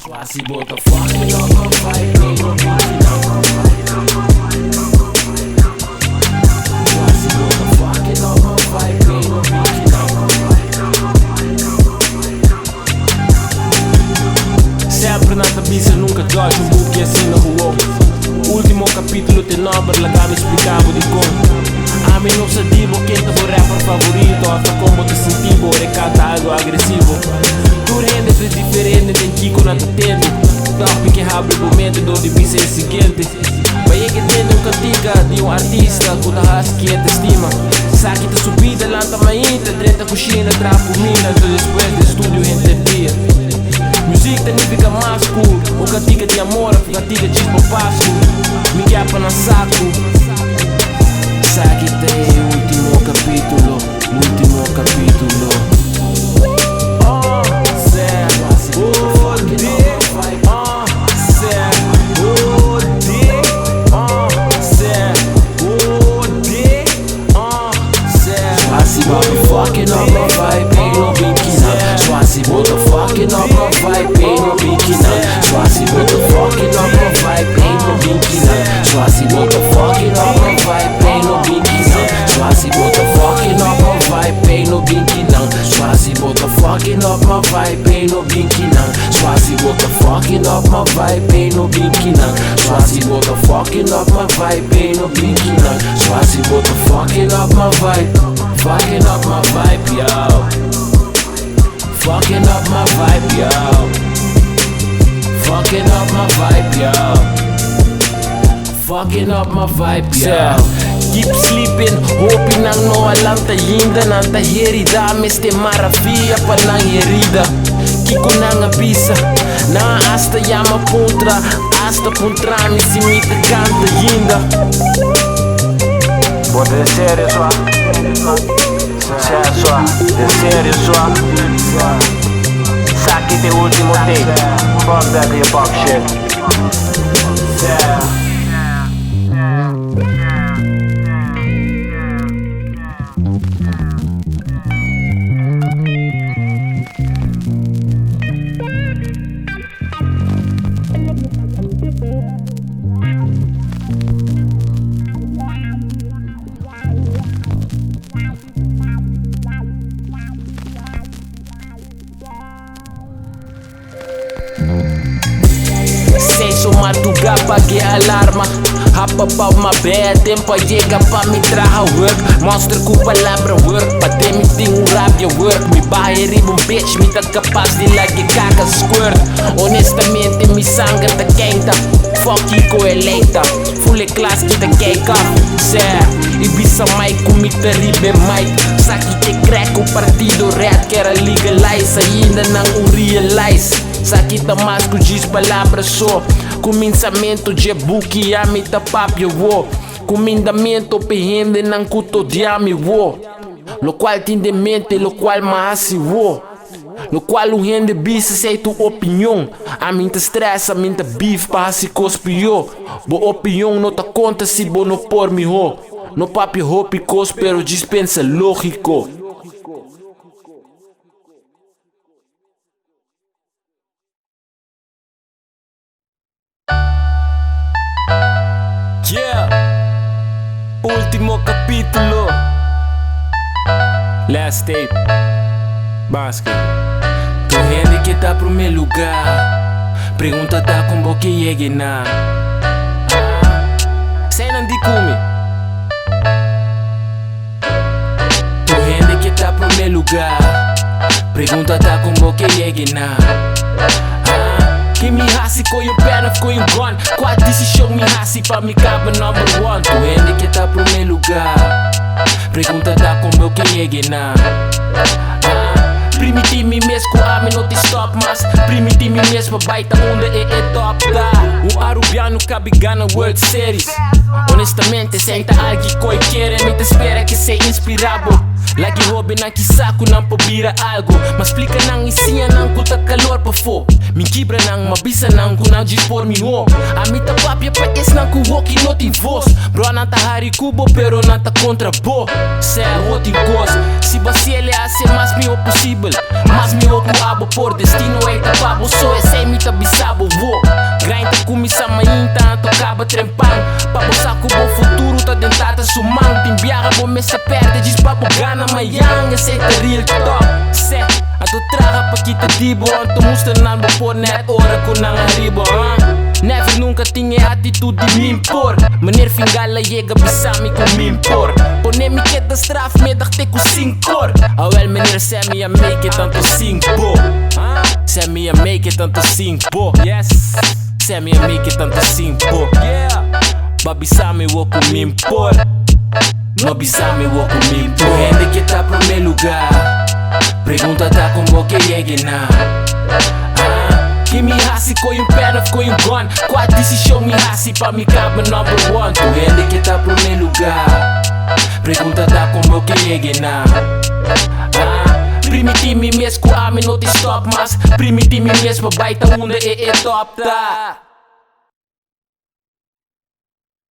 Si bo ta fucking up my vibe, ain't no binky nan. Si bo ta fucking up my vibe, ain't no binky nan. Semper nan ta bisa nunca judge un buki asina gewoon. Ultimo capítulo te nomber, laga mi splica bo dicon. Ami no sa di bo ken ta bo rapper favorito of ta con bo ta sinti bo ora e canta algo agresivo. Tur hende ta diferente den kico nan ta tende. Toch mi ke habri bo mente door di bisa e siguiente. Bay e ke tende un cantica di un artista cu ta haci ki e ta stima. Esaki ta su bida, lanta mainta, drenta cushina, traha cuminda, anto despues den studio henter dia. Muziek ta nifica mas cu un cantica di amor of un cantica djis pa Pascu. Mi ke pa nan sa cu esaki ta e ultimo capitulo, ultimo capitulo. Oh, se, oh, di, oh, se, oh, di, oh, se, oh, di, oh, se. Si bo be fucking up my vibe, ain't no binky nan. Swasi bo ta fucking up my vibe, ain't no binky nan. Swasi bo ta fucking up my vibe, ain't no binky nan. Swasi bo ta fucking up my vibe, ain't no binky nan. Swasi bo ta fucking up my vibe, ain't no binky nan. Swasi bo ta fucking up my vibe, ain't no binky nan. Swasi bo ta fucking up my vibe, ain't no binky nan. Swasi bo ta fucking up my vibe, ain't no binky nan. Swasi bo ta fucking up my vibe, fucking up my vibe, yo. Fucking up my vibe, yo. Fucking up my vibe, yo. Fucking up my vibe, yo. Keep sleeping, hopi nan no a lanta ainda. Nan ta herida, mester maravilla pa nan herida. Kiko nan a bisa, nan a hasta yama puntra, hasta puntra mi si mi ta canta ainda. Bo ta den serio swa? Sea swa, den serio swa? Saki t'e ultimo tape, fuck that hip hop shit. Sea. Seis or marduga pag'e alarma. Hop up out my bed, tempo a yega pa mi traha work. Monster ku palabra work, pa den mi tin un rabia work. Mi baha e riba un bitch, mi ta kapas di lag'e kaka squirt. Honestamente mi sanger ta keinta, fuck kiko e leita. Full e klas ki ta kijk af, sè. I bisa mai ku mi ta riba e mic. Sa ki ke crack ku partido red ker a legalize, ainda nan un realize. Sa ki ta mas ku djis palabra so. Kuminsamentu dje buki ami ta papia wo. Kumindamentu p'e hendenan ku ta odia mi wo. Lokual tin den mente lokual m'a hasi wo. Lokual un hende bisa esei tu opinion. Ami n'ta stress, ami n'ta beef pa hasi kos pió. Bo opinion no ta konta si bo no por mihó. No papia hopi kos pero djis pensa lógiko. Yeah, último capítulo. Last tape. Basket. Tur hende ke ta promé lugá. Pregunta ta kon bo ke yega na. Esei nan di ku mi. Tur hende ke ta promé lugá. Pregunta ta kon bo ke yega na. Ki mi hasi koe un pen of koe un gun? Kua desishon mi hasi pa mi kaba number one? Tur hende ke ta promé lugá. Pregunta ta kon bo ke yega na. Primiti mi mes ku ami no tin stop mas. Primiti mi mes pa bai ta unda e e top ta. Un Arubiano kabi gana World Series. Honestamente esei ta algi koe kere. Mi ta spera ke esei inspira bo. Lagi hobennan kisa ku nan por bira algo. Ma splika nan i siña nan ku ta kalor pafó. Mi kibra nan, ma bisa nan ku nan djis por mihó. Ami ta papia pa esnan ku woki no tin vos. Bro nan ta hari ku bo pero nan ta kontra bo. Sea ho tin kos, si bo hasiel e hasi e mas mihó posibel. Mas mihó ku abo por, destino ei ta pa bo so, esei mi ta bisa. kaba trempan. Pa bo sa ku bo futuro ta den Tata su man. Tin biaha bo mester pèrdè djis pa bo gana mayan. Esei ta real talk. Sè, anto traha pa kita di bo. Anto mustra nan bo por net ora ku nan ariba, huh? Never nunka tin e atitut di min por. Meneer Fingala yega bisa mi ku min por. Pone mi keda strafmiddag te ku sink'or. Awel meneer Sammy a make it anto 5 bo. Sammy a make it anto 5 bo. Yes. Sammy a make it anto 5 bo. Yeah. Ba bisa mi wo ku min por. No bisa mi wo ku min por. Hende ke ta promé lugá. Pregunta ta kon bo ke yega einan. Ah, ki mi hasi ku un pen of ku un gun? Kua desishon mi hasi pa mi kaba number one? Tur hende ke ta promé lugá. Pregunta ta kon bo ke yega einan. Ah, primintí mi mes ku ami no ta stop mas. Primintí mi mes pa bai ta unda e top ta.